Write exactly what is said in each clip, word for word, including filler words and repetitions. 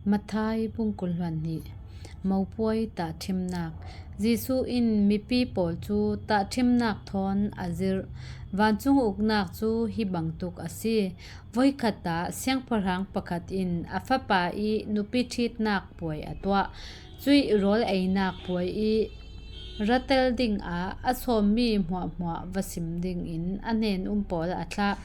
Matthai bung kul hluan hnih. Mopuai tahṭhimnak. Jesuh in mipi pawl cu tahṭhimnak thawn a zirh. Vancung uknak cu hi bangtuk a si. Voikhat ah siangpahrang pakhat in a fapa i nupi ṭhitnak puai a tuah. Cuih rawl einak puai i ra tel dingah a sawmmi hmuahhmuah va sim dingin a hnen-um pawl a thlah.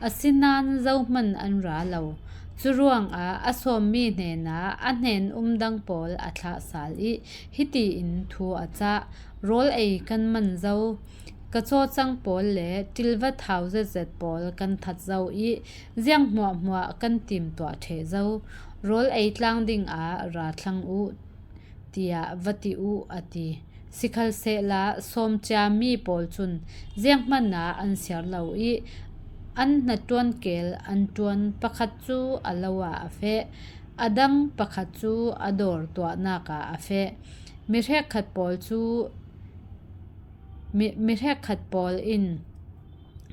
Asinain zohman an ra lo. Curuangah a sawmmi hnenah a hnen-um dang pawl a thlah sal i hiti in thu a cah, Rawl ei kan man zo. Ka cawcang pawl le ṭilva thau zetzet pawl kan that zo i ziang hmuahhmuah kan timtuah ṭheh zo. Rawl ei tlang dingah ra thlang uh, tiah va ti uh, a ti. Sikhalsehla sawm ciami pawl cun zianghman ah an siar lo i an hnaṭuan kel an ṭuan, pakhat cu a lo ah a feh, a dang pakhat cu a dawr tuahnak ah a feh. Mi hrekkhat pawl cu, mi, mi hrekkhat pawl in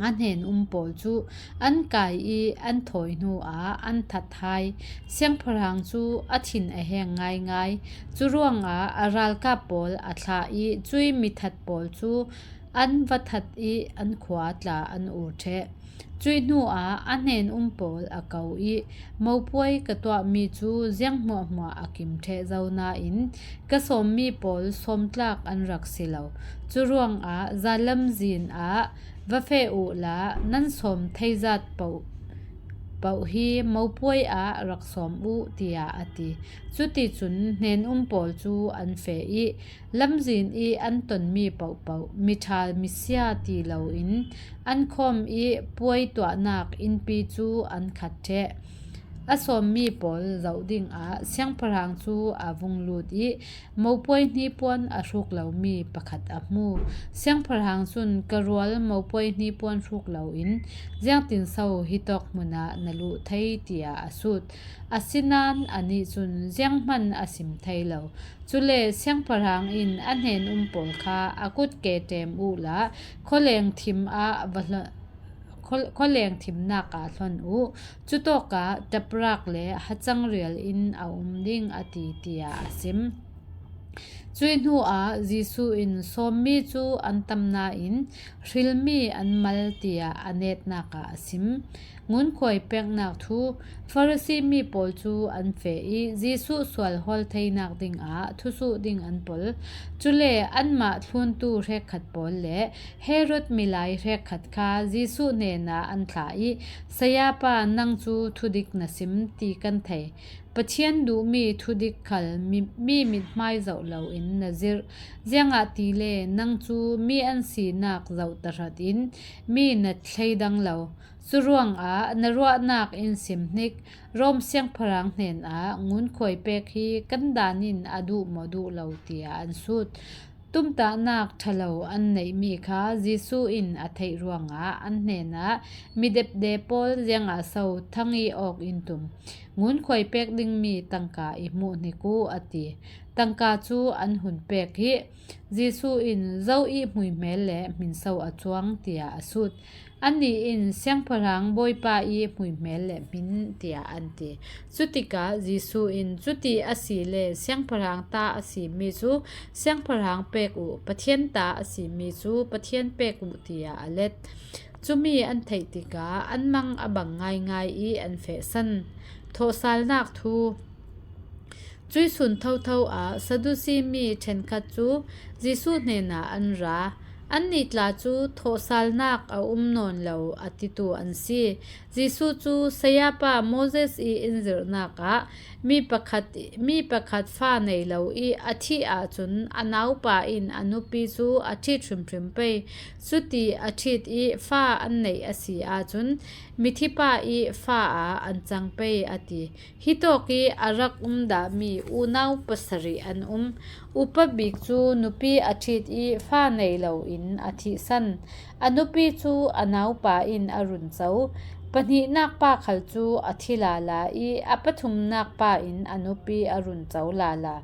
a hnen-um pawl cu an kai i an thawi hnuah an that hai. Siangpahrang cu a thin a heng ngaingai. Curuangah a ralkap pawl a thlah i cuih mi that pawl cu an va that i an khua tla an ur ṭheh. Cuih hnuah a hnen-um pawl a ko i, Mopuai ka tuahmi cu ziang hmuahhmuah a kim ṭheh zo nain ka sawmmi pawl sawmtlak an rak si lo. Curuangah zalam zin ah va feh uhla nan sawm theizat paoh, paoh hi mopuai ah rak sawm uh, tiah a ti. Cuticun hnen-um pawl cu an feh i lamzin i an tonmi pohpoh miṭhal misia ti loin an khawm i puai tuahnak innpi cu an khat ṭheh. A sawmmi pawl zoh dingah siangpahrang cu a vung lut i mopuai hnipuan a hruk lomi pakhat a hmu. Siangpahrang cun, ka rual mopuai hnipuan hruk loin ziangtinso hitawk hmunah na luh thei, tiah a sut. Asinain anih cun zianghman a sim thei lo. Cule siangpahrang in a hnen-um pawl kha a kut ke ṭem uhla khualeng thim ah va hlo-, khual-, khualeng thimnak ah hlon uh. Cutawkah ṭaprak le hacang rial in a um ding a ti, tiah a sim. Cuih hnuah Jesuh in sawmmi cu an tam nain hrilmi an mal, tiah a netnak ah a sim. Ngunkhuai peknak thu. Farasi mi pawl cu an feh i Jesuh sual hawl theinak dingah thusuh ding an pol. Cule anmah thluntu hrekkhat pawl le Herod milai hrekkhat kha Jesuh hnenah an thlah i, Sayapa, nang cu thudik na sim ti kan thei. Pathian duhmi thudik khal mi, mi mithmai zoh loin na zirh, ziangahtile nang cu mi an sinak zoh tahratin mi na thleidang lo. Curuangah na ruahnak in sim hnik, Rom siangpahrang hnenah ngunkhuai pek hi kan dan in a duh maw duh lo, tiah an sut. Tumtahnak ṭhalo an neihmi kha Jesuh in a theih ruangah an hnenah, midepde pawl, ziangah so thang i awk in tum? Ngunkhuai pek dingmi tangka i hmuh hnik uh, a ti. Tangka cu an hun pek hi. Jesuh in, zo i hmuihmel le hminso a cuang, tiah a sut. Annih in, siangpahrang Bawipa i hmuihmel le hmin, tiah an ti. Cutikah Jesuh in, cuti a si le siangpahrang ta a simi cu siangpahrang pek uh, Pathian ta a simi cu Pathian pek uh, tiah a let. Cumi an theih tikah an mang a bang ngaingai i an fehsan. Thawhsalnak thu. Cuih sun thotho ah Sadusi mi ṭhenkhat cu Jesuh hnenah an ra. Annih tla cu thawhsalnak a um nawn lo a titu an si. Jesuh cu, Sayapa, Moses i in zirhnak ah mi pakhat, mi pakhat fa nei lo i a thih ahcun a naupa in a nupi cu a ṭhit hrimhrim pei. Cuti a ṭhit i fa an neih a si ahcun mithipa i fa ah an cang pei, a ti. Hitawk i a rak um dahmi unau pasarih an um. Upa bik cu nupi a ṭhit i fa nei loin a thihsan. A nupi cu a naupa in a run co. Pahnihnak pa khal cu a thi lala i a pathumnak pa in a nupi a run co lala.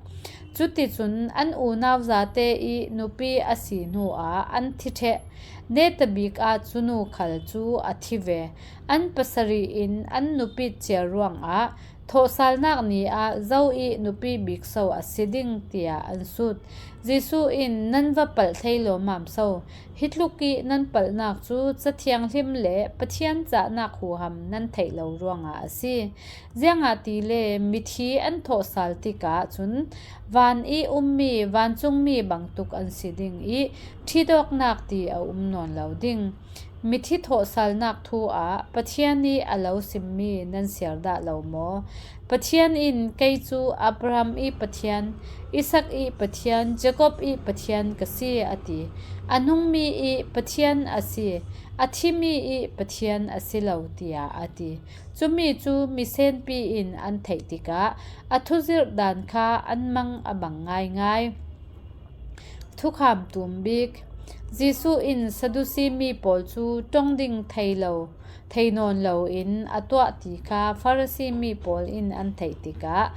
Cuticun an unau zate i nupi a si hnuah an thi ṭheh. Neta bik ah cunu khal cu a thi ve. An pasarih in an nupit cia ruangah thawhsalnak ni ah zo i nupi bik so a si ding, tiah an sut. Jesuh in, nan va palh thei lawmmam so. Hi tluk i nan palhnak cu Ca Thianghlim le Pathian cahnak huham nan theih lo ruangah a si. Ziangahtile mithi an thawhsal tikah cun van i ummi vancungmi bangtuk an si ding i ṭhitawknak ti a um nawn lo ding. Mithi thawhsalnak thu ah Pathian i a lo simmi nan siar dah lo maw? Pathian in, kei cu Abraham i Pathian, Isak i Pathian, Jacob i Pathian ka si, a ti. A nungmi i Pathian a si, a thimi i Pathian a si lo, tiah a ti. Cumi cu misenpi in an theih tikah a thuzirh dan kha an mang a bang ngaingai. Thukham tum bik. Jesuh in Sadusi mi pawl cu ṭong ding thei lo, thei nawn lo in a tuah ti kha Farasi mi pawl in an theih tikah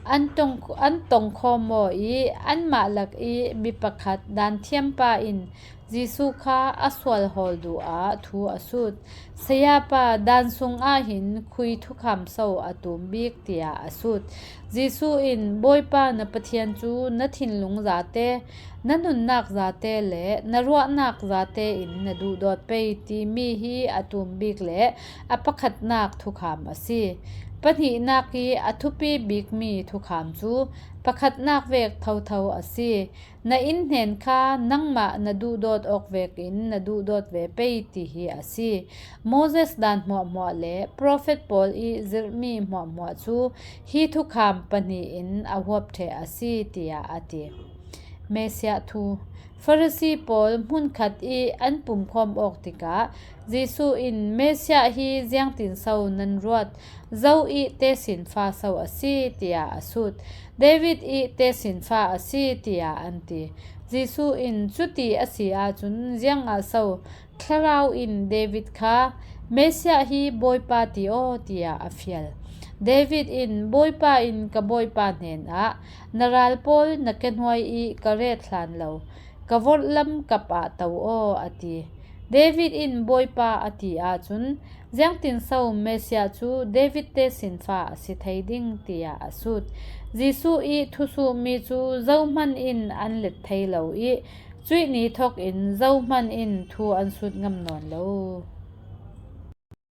an tong, an tong khawm maw i anmah lak i mi pakhat daan thiampa in Jesuh kha a sual hawl duh ah thu a sut. Sayapa, daan sung ah hin khui thukham so a tum bik, tiah a sut. Jesuh in, Bawipa na Pathian cu na thinlung zate, na nunnak zate le na ruahnak zate in na duhdawt pei, timi hi a tum bik le a pakhatnak thukham a si. Pahnihnak i a thupi bikmi thukham cu pakhatnak vek thotho a si. Na innhnen kha nangmah na duhdawt awk vekin na duhdawt ve pei, ti hi a si. Moses daan hmuahhmuah le profet pawl i zirhmi hmuahhmuah cu hi thukham pahnih in a huap ṭheh a si, tiah a ti. Messiah thu. Farasi pawl hmunkhat i an pumkhawm awk tikah Jesuh in, Messiah hi ziangtin so nan ruat? Zo i tesinfa so a si? tiah a sut. David i tesinfa a si, tiah an ti. Jesuh in, Cuti a si ahcun ziangah so Thlarau in David kha, Messiah hi Bawipa ti aw, tiah a fial? David in, Bawipa in ka Bawipa hnenah, na ral pawl na ke hnuai i ka ret hlan lo, ka vorhlam kap ah to aw, a ti. David in Bawipa a ti ahcun, ziangtin so Messiah cu David tesinfa a si thei ding? tiah a sut. Jesuh i thusuhmi cu zohman in an let thei lo i cuih ni thawk in zohman in thu an sut ngam nawn lo.